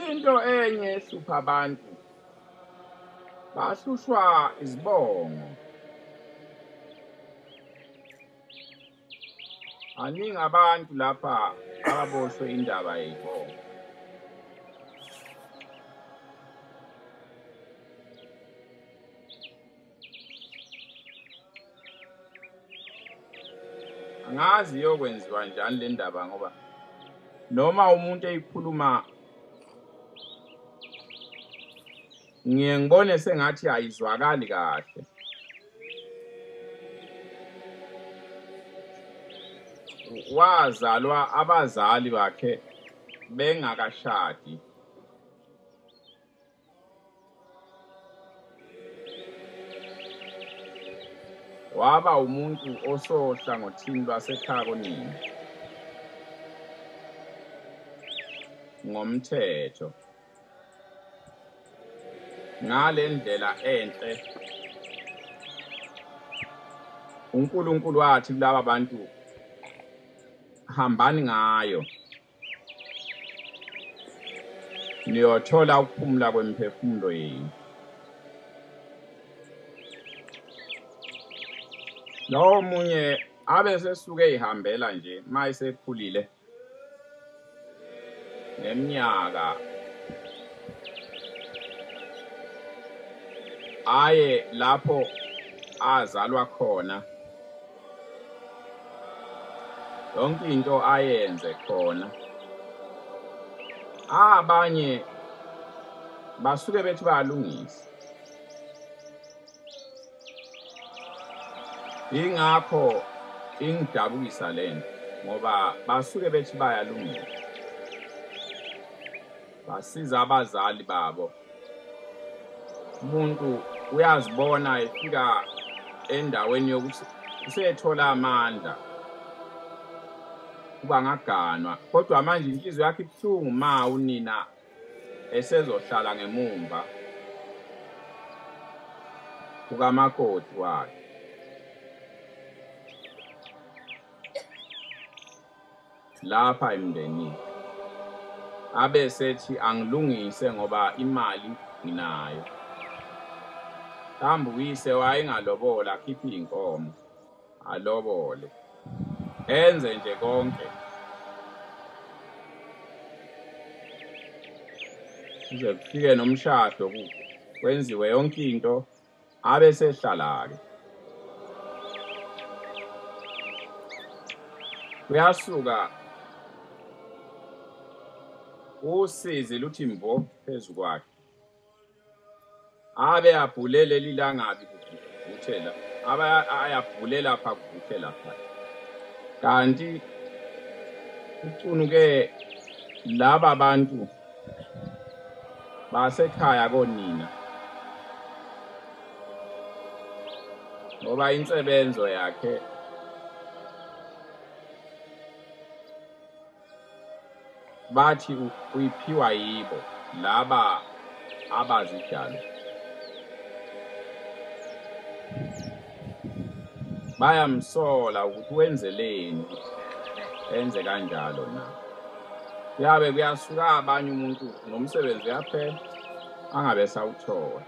Into enye ehlupha abantu, bahlushwa izibongo. Baningi abantu lapha ababoshwe indaba yey'bongo. Angazi iyokwenziwa njani le ndaba, ngoba noma umuntu eyikhuluma ngiye ngibone sengathi ayizwakali kahle. Wazalwa abazali bakhe bengakashadi. Waba umuntu osohlangothini lwasekhaya konina ngomthetho. Ngale ndlela enhle uNkulunkulu wathi kulaba bantu, hambani ngayo, niyothola ukuphumula kwemiphefumulo yenu. Lowo munye abe sesuke eyihambela nje uma esekhulile neminyaka, aye lapho azalwa khona, yonke into ayenze khona. Abanye basuke bethi bayalungisa. Ingakho ingidabukisa lento, ngoba basuke bethi bayalungisa, basiza abazali babo. Umuntu uyazibona efika endaweni yokuthi usethola amandla kuba ngaganwa, kodwa manje inhliziyo yakhe ibuhlungu ma unina esezohlala ngemumva kukamakoti wakhe. Lapha emndenini abe sethi angilungise ngoba imali nginayo. Mhlawumbe uyise wayengalobola, akhiphe iy'nkomo alobole, enze nje konke kuze kufike nomshado, kwenziwe yonke into, abe sehlala-ke. Kuyasuka usizi luthi mbo phezu kwakhe, abe abhulele lilangabi kuvuthela, abe ayabhulela lapha kuvuthela lapha. Kanti ucunuke laba bantu basekhaya konina, ngoba insebenzo yakhe bathi uyiphiwa yibo laba abazidalo. Bayamsola ukuthi wenzeleni enze kanjalo na. Kuyabe kuyasuka abanye, umuntu nomsebenzi uyaphela angabe sawuthola,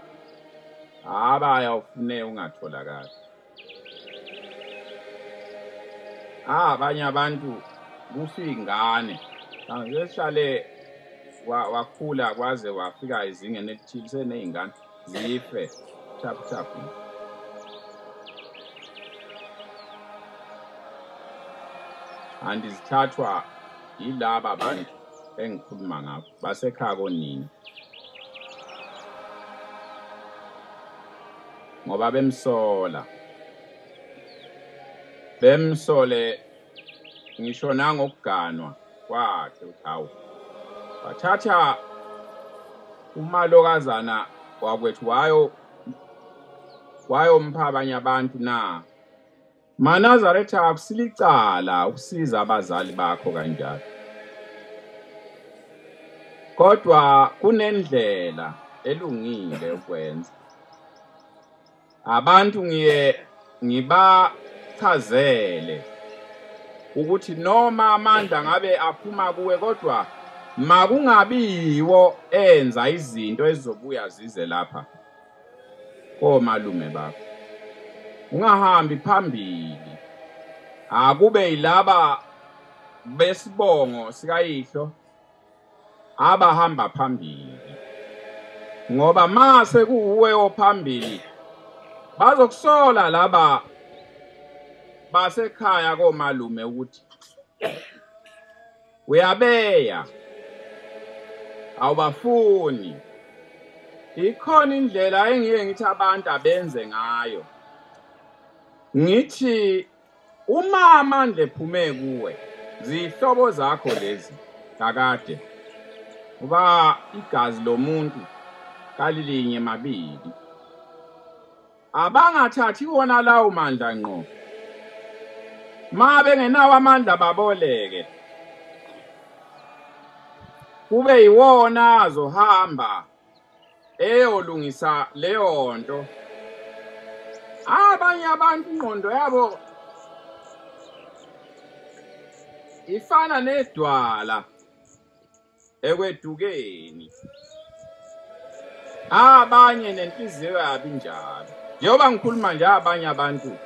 abaya ufune ungatholakali. Abanye abantu kufa ingane, ngihlale wakhula kwaze wafika ezingeni elithile seney'ngane zife chap chap. Andizithathwa yilaba abantu engikhuluma ngabo basekhaya konina, ngoba bemsola, bemsole ngisho nangokuganwa kwakhe ukuthi hawu, wathatha umalokazana wakwethu wayompha abanye abantu na. MaNazaretha, akusilicala ukusiza abazali bakho kanjalo, kodwa kunendlela elungile ukwenza. Abantu ngiye ngibachazele ukuthi noma amandla ngabe aphuma kuwe, kodwa Makungabiwo enza izinto ezizobuya zize lapha komalume bakho. Ungahambi phambili, akube yilaba besibongo sikayihlo abahamba phambili, ngoba mase kuwe ophambili bazokusola laba basekhaya komalume ukuthi uyabeya, awubafuni. Ikhona indlela engiye ngithi abantu abenze ngayo, ngithi uma amandla ephume kuwe, zihlobo zakho lezi kakade, uba igazi lomuntu kalilinye mabili, abangathathi wona lawo mandla ngqo. Ma bengenawo amandla baboleke, kube yiwona azohamba eyolungisa leyo nto. Abanye abantu ingqondo yabo ifana nedwala ekwedukeni, abanye nenhliziyo yabo injalo. Njengoba ngikhuluma nje, abanye abantu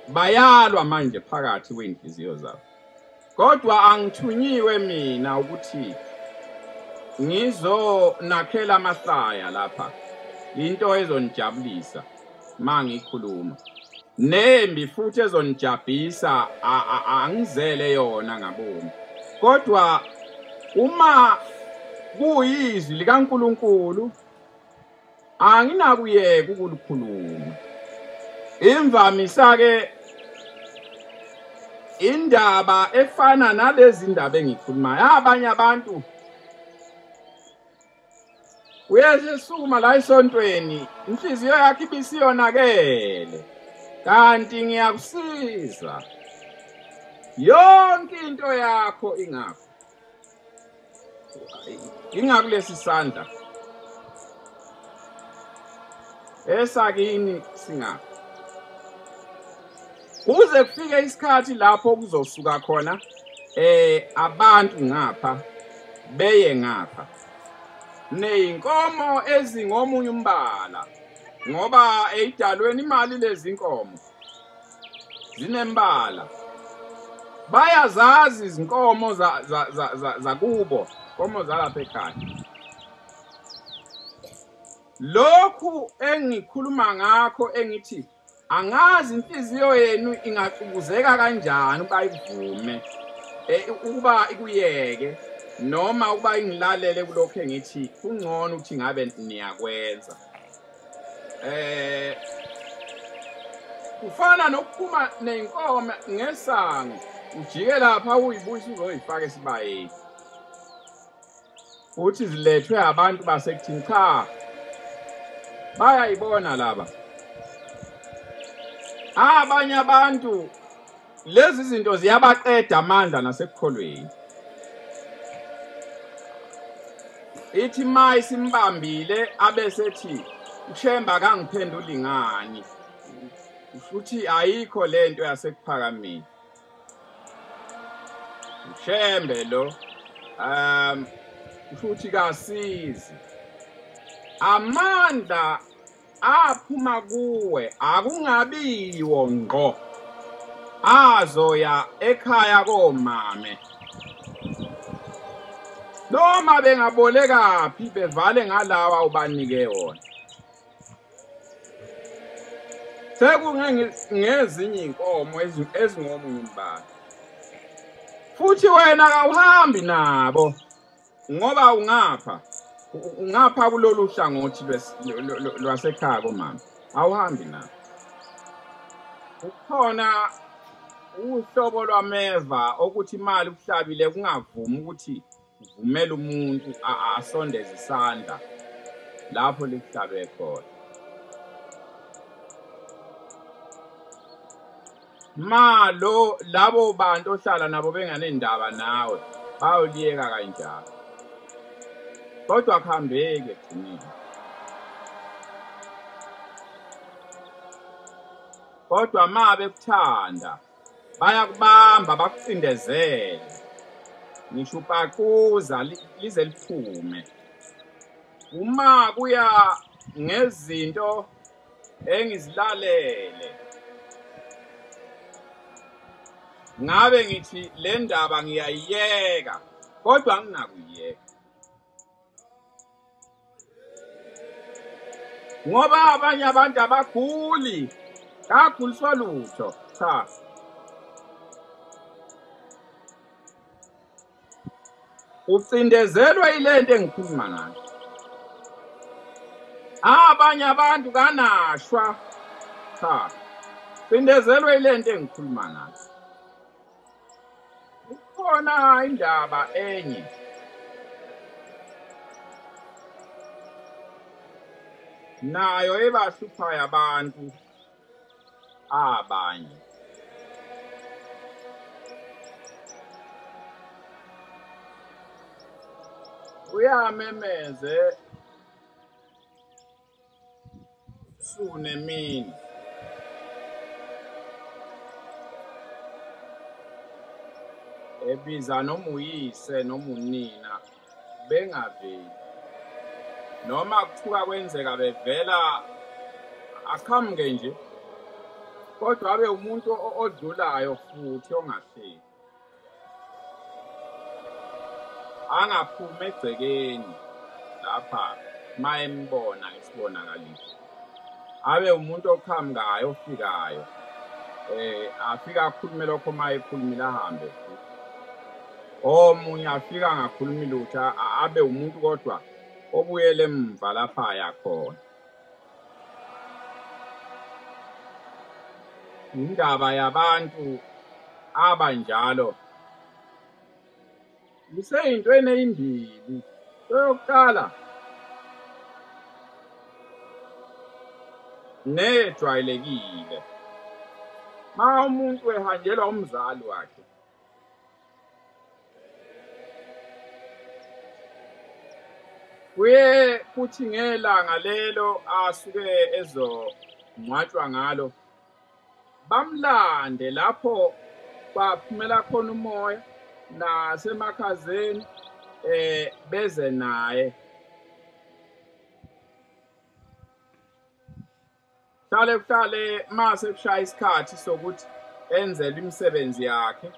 bayalwa manje phakathi kwey'nhliziyo zabo, kodwa angithunyiwe mina ukuthi ngizonakhela amahlaya lapha, into ezonijabulisa mangikhuluma, nembi futhi ezonijabhisa angizele yona ngabomi. Kodwa uma kuyizwi likaNkulunkulu anginakuyeka ukulikhuluma. Imvamisa ke indaba efana nalezi ndaba engikhulumayo, abanye abantu uyesukuma la esontweni inhliziyo yakhe ibisiyonakele, kanti ngiyakusiza, yonke into yakho ingakho ingakulesi sandla esakini singakho. Kuze kufike isikhathi lapho kuzosuka khona abantu ngapha beye ngapha neyinkomo ezingomunye umbala, ngoba eyidalweni imali lezi inkomo zinembala, bayazazi izinkomo zakubo, inkomo zalapha ekhaya. Lokhu engikhuluma ngakho engithi angazi inhliziyo yenu ingacubuzeka kanjani ukuba ivume, ukuba ikuyeke, noma ukuba ingilalele kulokho engithi kungcono ukuthi ngabe niyakwenza. Kufana nokuphuma nenkomo ngesango, ujike lapha uyibuyisa uzoyifaka esibayeni, uthi zilethwe abantu basekuthini. Cha, bayayibona laba abanye abantu, lezi zinto ziyabaqeda amandla nasekukholweni. Ithi ma isimbambile abesethi uShembe akangiphenduli ngani, futhi ayikho lento yasekuphakameni. uShembe lo futhi kasizi, amandla aphuma kuwe akungabiwo ngqo, azoya ekhaya komame. Noma bengaboleka phi bevale ngalawa ubanike wona. Sekungezinye inkomo ezingomunye umbala, futhi wena kawuhambi nabo ngoba ungapha kulolu hlangothi lwasekhaya komama, awuhambi nabo. Kukhona uhlobo lwameva okuthi imali ukuhlabile kungavumi ukuthi uvumele umuntu asondeze isandla lapho likuhlabe khona. Ma lo labo bantu ohlala nabo benganendaba nawe bayoliyeka kanjalo, kodwa kuhambeki ekugcineni. Kodwa ma bekuthanda bayakubamba bakucindezele, Ngisho upaquza lize liphume. Uma kuya ngezinto engizilalele, ngabe ngithi le ndaba ngiyayiyeka, kodwa anginakuyiyeka. Ngoba abanye abantu abaguli, kaguliswa lutho, cha. Ucindezelwe yilento engikhuluma ngayo. Abanye abantu kanashwa, cha. Cindezelwe yilento engikhuluma ngayo. Kukhona indaba enye nayo ebahluphayo abantu abanye. Uyamemeze sunemini ebiza noma uyise noma unina bengaveli, noma kuthuka kwenzeka bevela aqhamuke nje, kodwa abe umuntu odlulayo futhi ongahleli, angaphumi egcekeni lapha mayembona isibonakaliso, abe umuntu oqhamukayo ofikayo, afika akhulume lokho mayekhulumile ahambe futhi. Omunye afika angakhulumi lutho, abe umuntu kodwa obuyele emva lapha yakhona. Indaba yabantu abanjalo iseyintweni eyimbili. Eyokuqala nejwayelekile, ma umuntu ehanjelwa umzali wakhe kuye kuthi ngelanga lelo asuke ezongcwatshwa ngalo bamlande lapho baphumela khona umoya nasemakhazeni, beze naye. Hlale kuhlale mase kushaya isikhathi sokuthi enzele imisebenzi yakhe,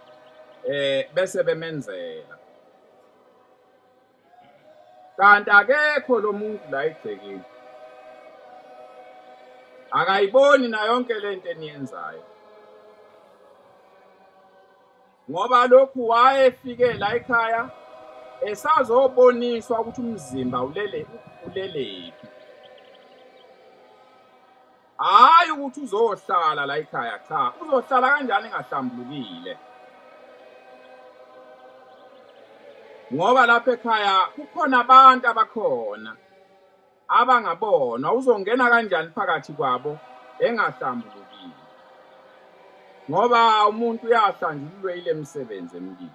bese bemenzela. Kanti akekho lo muntu la egcekeni, akayiboni na yonke lento eniyenzayo, ngoba lokhu wayefike la ekhaya esazoboniswa ukuthi umzimba ulelephi, hayi ukuthi uzohlala la ekhaya. Cha, uzohlala kanjani engahlambulukile? Ngoba lapha ekhaya kukhona abantu abakhona abangabonwa, uzongena kanjani phakathi kwabo engahlambulukile? Ngoba umuntu uyahlanjululwe ile misebenzi emibili.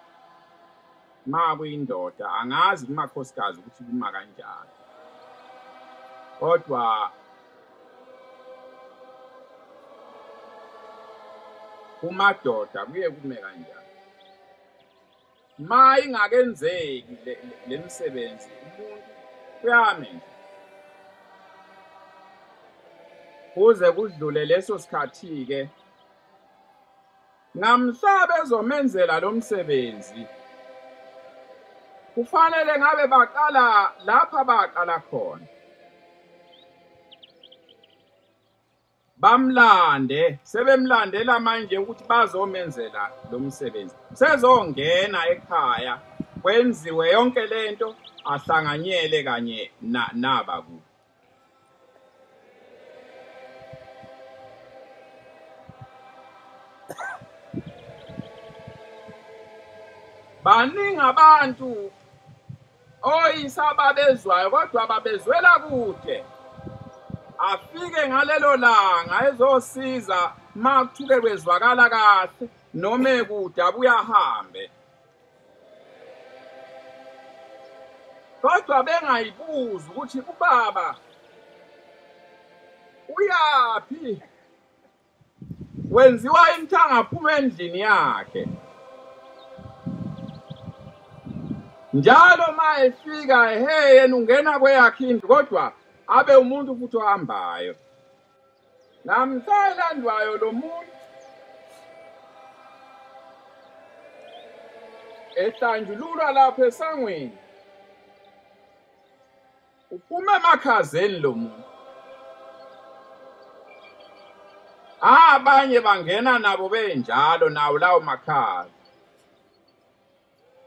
Ma kuyindoda angazi kumakhosikazi ukuthi kuma kanjani, kodwa kumadoda kuye kume kanjani. Ma ingakenzeki le misebenzi umuntu uyame nje kuze kudlule leso sikhathi-ke. Ngamhla bezomenzela lo msebenzi kufanele ngabe baqala lapha baqala khona, bamlande. Sebemlandela manje ukuthi bazomenzela lo msebenzi, sezongena ekhaya kwenziwe yonke lento, ahlanganyele kanye nabakubo. Baningi abantu oyise ababezwayo kodwa babezwela kude, afike ngalelo langa ezosiza makuthuke kwezwakala kahle noma ekude abuye ahambe, kodwa bengayibuzi ukuthi ubaba uyaphi, wenziwa imthanga aphuma endlini yakhe. Njalo ma efika ehe yena ungena kweyakhe indlu, kodwa abe umuntu futhi ohambayo. Namhla elandwayo lo muntu ehlanjululwa lapha esangweni, uphuma emakhazeni lo muntu. Abanye bangena nabo benjalo nawo lawo makhaza,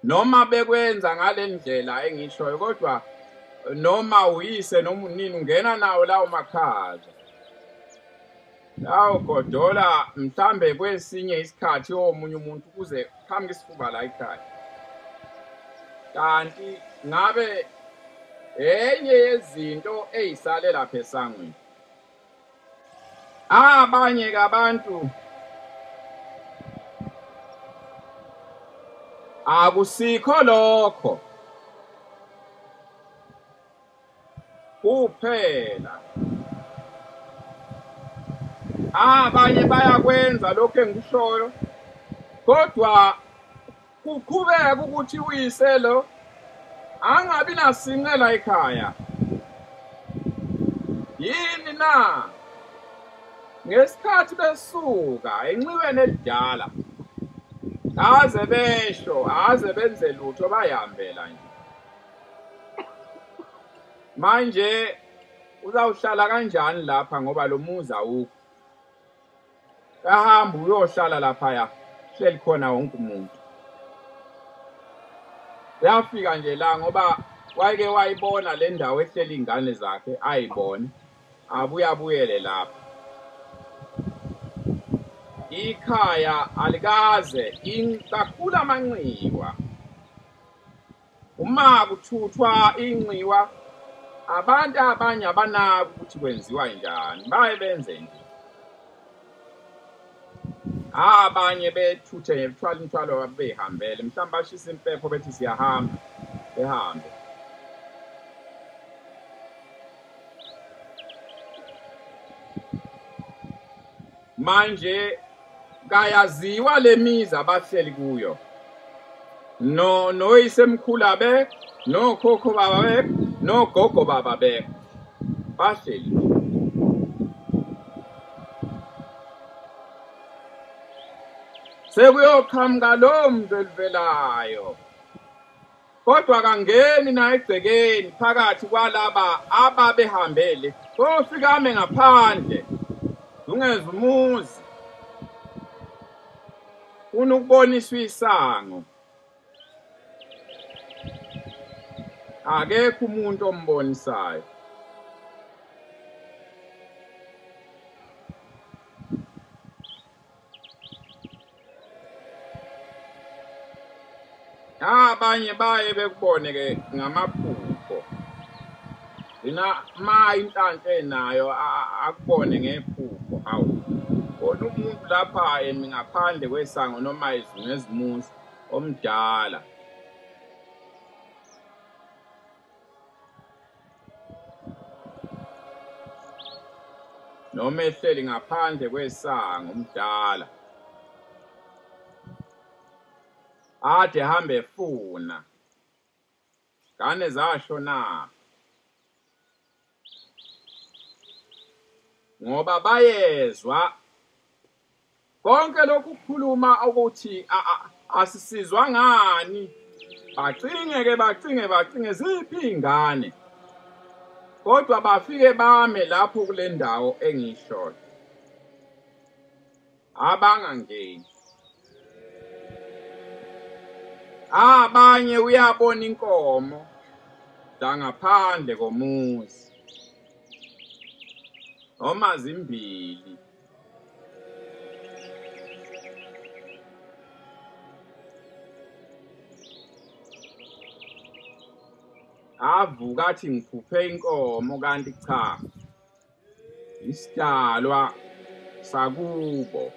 noma bekwenza ngale ndlela engishoyo, kodwa noma uyise noma unini ungena nawo lawo makhaza. Lawo godola mhlambe kwesinye isikhathi omunye umuntu kuze qhamuke isifuba la ekhaya. Kanti ngabe enye yezinto eyisale lapha esangweni. Abanye abantu akusikho lokho kuphela. Abanye bayakwenza lokho engikushoyo, kodwa kuqhubeka ukuthi uyise lo angabi nasinqe la ekhaya. Yini na? Ngesikhathi besuka enxiweni elidala, aze besho, aze benze lutho, bayihambela nje. Manje uzawuhlala kanjani lapha ngoba lo muzi awukho? Kahamba uyohlala laphaya, hleli khona wonke umuntu. Uyafika nje la ngoba wayeke wayibona le ndawo ehleli ingane zakhe, ayibone, abuye abuyele lapha. Ikhaya alikaze kakhulu amanxiwa. Uma kuthuthwa inxiwa, abantu abanye abanaki ukuthi kwenziwa njani, baye benze nje. Abanye bethuthe ngethwala imithwalo beyihambele, mhlawumbe bashisa impepho bethi siyahamba, behambe. Manje kayaziwa lemizi abahleli kuyo. No noyisemkhulu abekho, nokhokho baba bekho, nogogo baba bekho. Bahleli. Sekuyoqhamuka lo muntu elivelayo, kodwa kangeni na egcekeni phakathi kwalaba ababehambele, kofika ame ngaphandle zungeza umuzi, ufuna ukuboniswa isango. Akekho umuntu ombonisayo. Abanye baye bekubone ke ngamaphupho. Lina ma inhlanhla enayo akubone ngephupho. Hawu, bona umuntu lapha emi ngaphandle kwesango noma izungeza umuzi omdala. Noma ehleli ngaphandle kwesango omdala, ade hambe efuna ngane zashona, ngoba bayezwa konke lokhu kukhuluma ukuthi asisizwa ngani. Bacinge ke, bacinge bacinge ziphi ingane, kodwa bafike bame lapho kule ndawo engiyishoyo, abangangeni. Abanye uyabona inkomo zangaphandle komuzi noma zimbili, avuka athi ngiphuphe inkomo, kanti cha, isidalwa sakubo.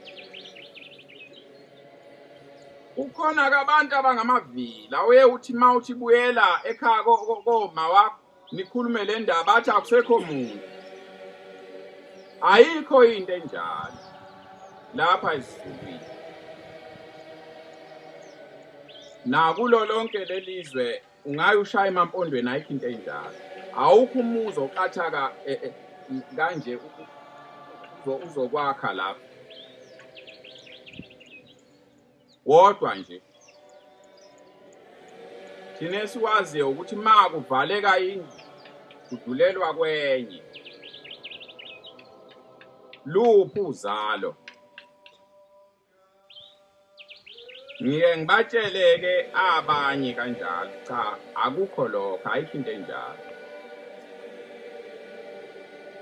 Kukhona ke abantu abangamavila, uye uthi ma uthi buyela ekhaya koma wakho nikhulume le ndaba, athi akusekho muntu. Ayikho into enjalo lapha esiZulwini nakulo lonke lelizwe Ungaye ushaya emampondweni, ayikho into enjalo. Awukho umuzi oqathaka kanje uzokwakha lapho wodwa nje. Thina esikwaziyo ukuthi ma kuvaleka indlu kudulelwa kwenye. Luphi uzalo? Ngike ngibatsheleke abanye kanjalo, cha akukho lokho, ayikho into enjalo.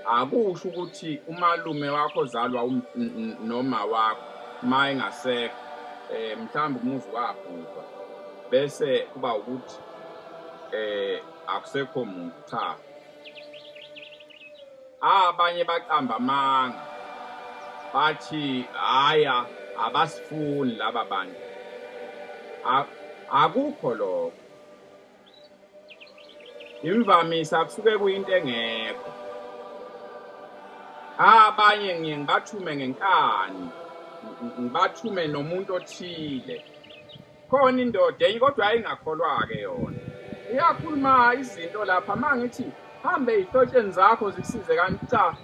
Akusho ukuthi umalume wakho ozalwa noma wakho ma engasekho, mhlawumbe umuzi wabhubha bese kuba ukuthi akusekho muntu. Cha, abanye baqamba amanga bathi haya abasifuni laba bantu. Akukho lokho. Imvamisa kusuke kuyinto engekho. Abanye ngiye ngibathume ngenkani, ngibathume nomuntu othile. Khona indoda enye kodwa ayingakholwa-ke yona, iyakhuluma izinto lapha. Ma ngithi hambe ey'hlotsheni zakho zikusize, kanti cha,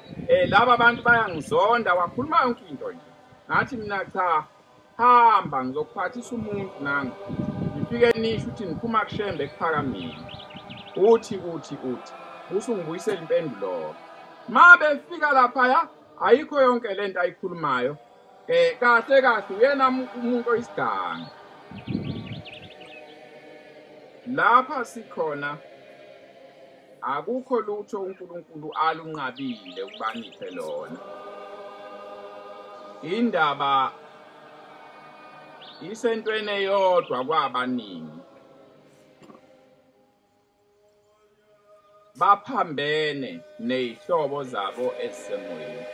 laba bantu bayangizonda. Wakhuluma yonke into nje. Ngathi mina cha, hamba ngizokuphathisa umuntu nangu, ngifike nisho ukuthi niphuma kuShembe ekuphakamile. Uthi uthi uthi usungibuyisela impendulo. Ma befika laphaya ayikho yonke lento ayikhulumayo. Kahle kahle uyena umuntu oyisiganga. Lapha sikhona akukho lutho uNkulunkulu alunqabile ukuba niphe lona. Indaba isentweni eyodwa kwabaningi. Baphambene ney'hlobo zabo ezisemoyeni.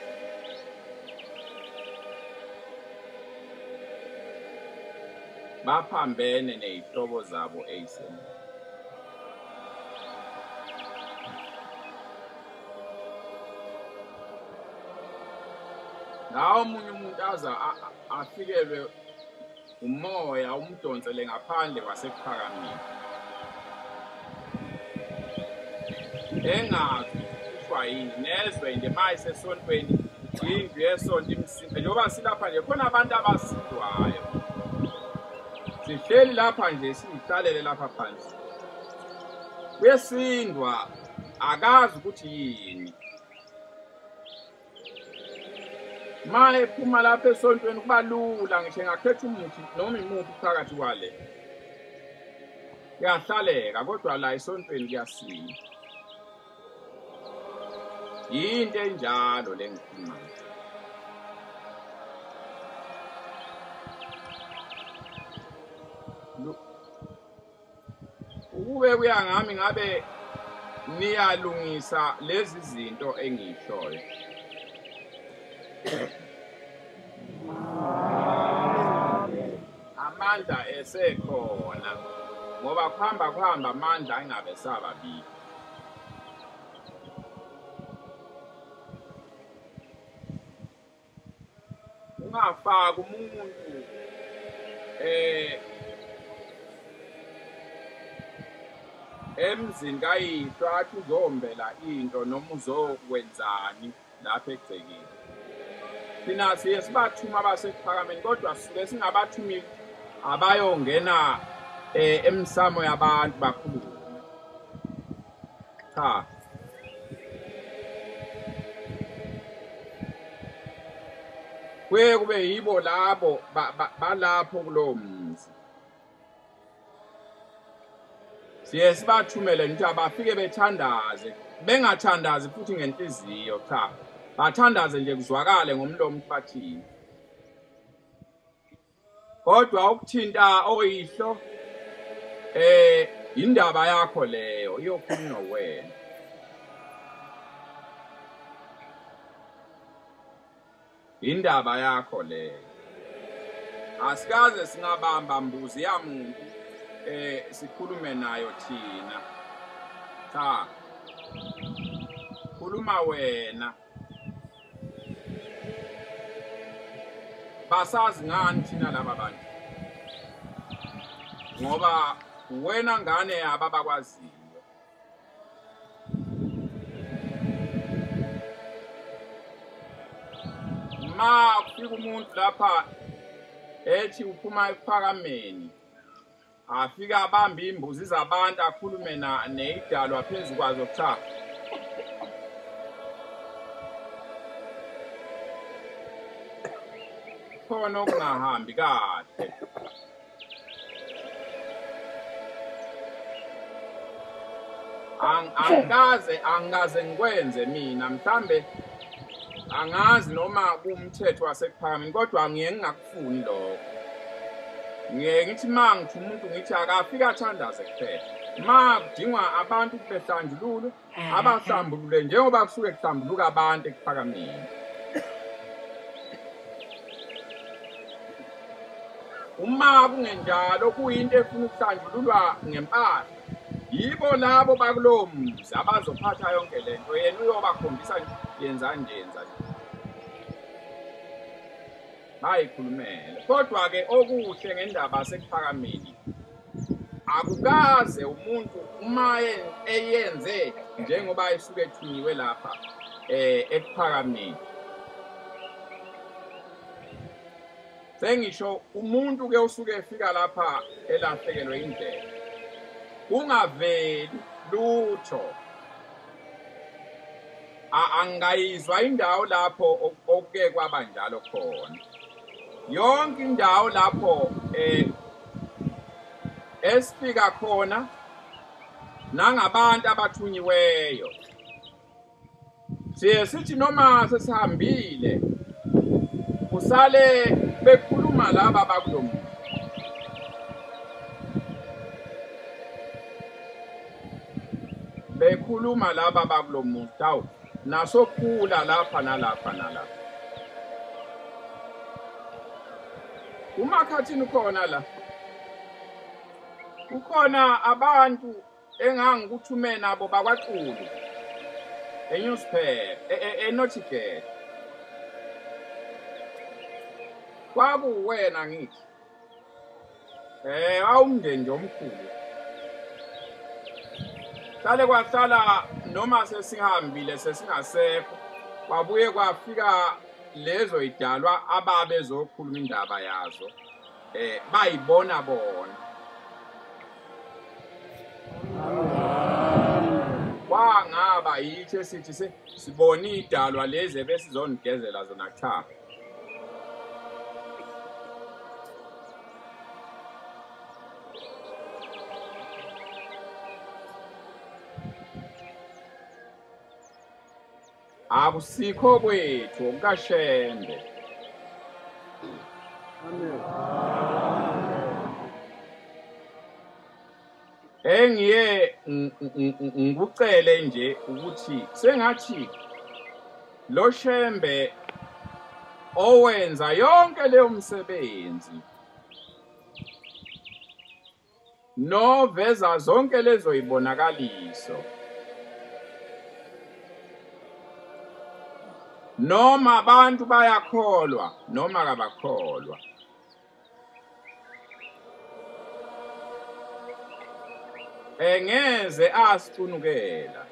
Baphambene ney'hlobo zabo ezisemoyeni. Nawo omunye umuntu aza afikelwe umoya umdonsele ngaphandle kwasekuphakamile, engazi kushwa yini. Nezwe nje ma isesontweni, indlu yesonto imsinda. Njengoba silapha nje khona abantu abasindwayo, sihleli lapha nje siyihlalele lapha phansi, kuyesindwa, akazi ukuthi yini. Ma ephuma lapha esontweni kuba lula, ngisho engakhetha umuthi noma imuphi phakathi kwale kuyahlaleka, kodwa la esontweni kuyasinda. Yinto enjalo le ngikhulumayo. Ukube kuya ngami ngabe niyalungisa lezi zinto engiyishoyo. Amandla esekhona, ngoba kuhamba kuhamba amandla engabe sababikho. Ungafaki umuntu emzini kayihlo athi uzombela into noma uzokwenzani lapha egcekeni. Thina siye sibathuma abasekuphakameni, kodwa sisuke singabathumi abayongena emsamo yabantu bakhulume. Cha, kuye kube yibo labo balapho kulowo mzi. Siye sibathumele nje abafike bethandaze, bengathandazi futhi ngenhliziyo, cha, bathandaze nje kuzwakale ngomlomo ukuthi bathini. Kodwa ukuthinta oyihlo indaba yakho leyo iyokhulunywa wena. Indaba yakho leyo. Asikaze singabamba mbuzi yamuntu sikhulume nayo thina. Cha, khuluma wena. Basazi ngani thina laba bantu? Ngoba Wena ngane yabo abakwaziyo. Ma kufika umuntu lapha ethi uphuma ekuphakameni, afika abambe imbuzi zabantu akhulume neyidalwa phezu kwazo, cha. Khona okungahambi kahle. Angikaze ngikwenze mina, mhlambe angazi noma kuwumthetho wasekuphakameni, kodwa ngiye ngingakufuni lokho. Ngiye ngithi ma ngithi umuntu ngithi akafike athandaze kuphela. Ma kudingwa abantu behlanjululwe, abahlambulule njengoba kusuke kuhlambuluka abantu ekuphakameni. Uma kungenjalo kuyinto efuna ukuhlanjululwa ngempahla, yibo labo bakulowo mzi abazophatha yonke lento, yena uyobakhombisa nje yenza nje yenza nje. Bayikhulumele. Kodwa-ke okuhle ngendaba sekuphakameni, akukaze umuntu uma eyenze njengoba esuke ethunyiwe lapha ekuphakameni. Sengisho umuntu ke usuke efika lapha elahlekelwe indlela, kungaveli lutho. Angayizwa indawo lapho okuke kwaba njalo khona. Yonke indawo lapho esifika khona nangabantu abathunyiweyo, siye sithi noma sesihambile kusale bekhuluma laba bakulo muntu. Bekhuluma laba bakulo muntu, awu nasokhula lapha nalapha nalapha. Umakhathini khona la. Kukhona abantu engangikuthume nabo bakwaXulu eNewspaper eNottingham. Kwakuwena ngithi awumndeni nje omkhulu. Hlale kwahlala noma sesihambile sesingasekho, kwabuye kwafika lezo idalwa ababezokhuluma indaba yazo, bayibona bona. Kwangaba yithi esithi sibone idalwa lezi ebesizonigezela zona, cha. Akusikho kwethu okukaShembe. Amen. Engiye ngikucele nje ukuthi sengathi lo Shembe owenza yonke leyo msebenzi noveza zonke lezo ibonakaliso, noma abantu bayakholwa noma kabakholwa, engeze asicunukela.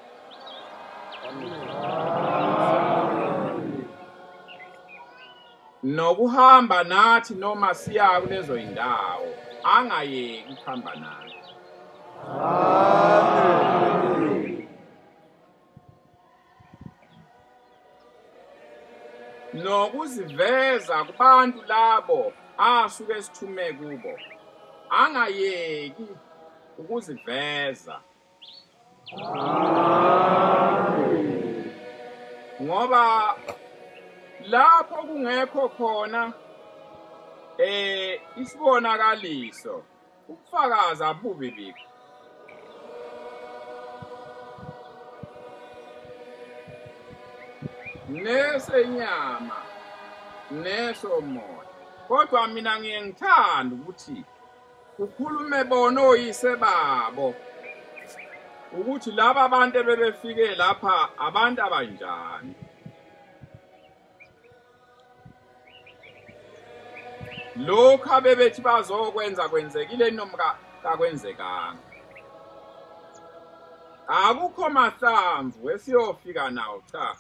Nokuhamba nathi noma siya kulezo indawo, angayeki ukuhamba nathi. Amen. Nokuziveza kubantu labo asuke esithume kubo, angayeki ukuziveza. Amen. Ngoba lapho kungekho khona isibonakaliso, ubufakazi abubi bikho. Nesenyama nesomoya. Kodwa mina ngiye ngithanda ukuthi ukhulume bona oyise babo ukuthi laba abantu ebebefike lapha abantu abanjani. Lokhu abebethi bazokwenza kwenzekile noma Kakwenzekanga. Akukho mahlamvu esiyofika nawo, cha.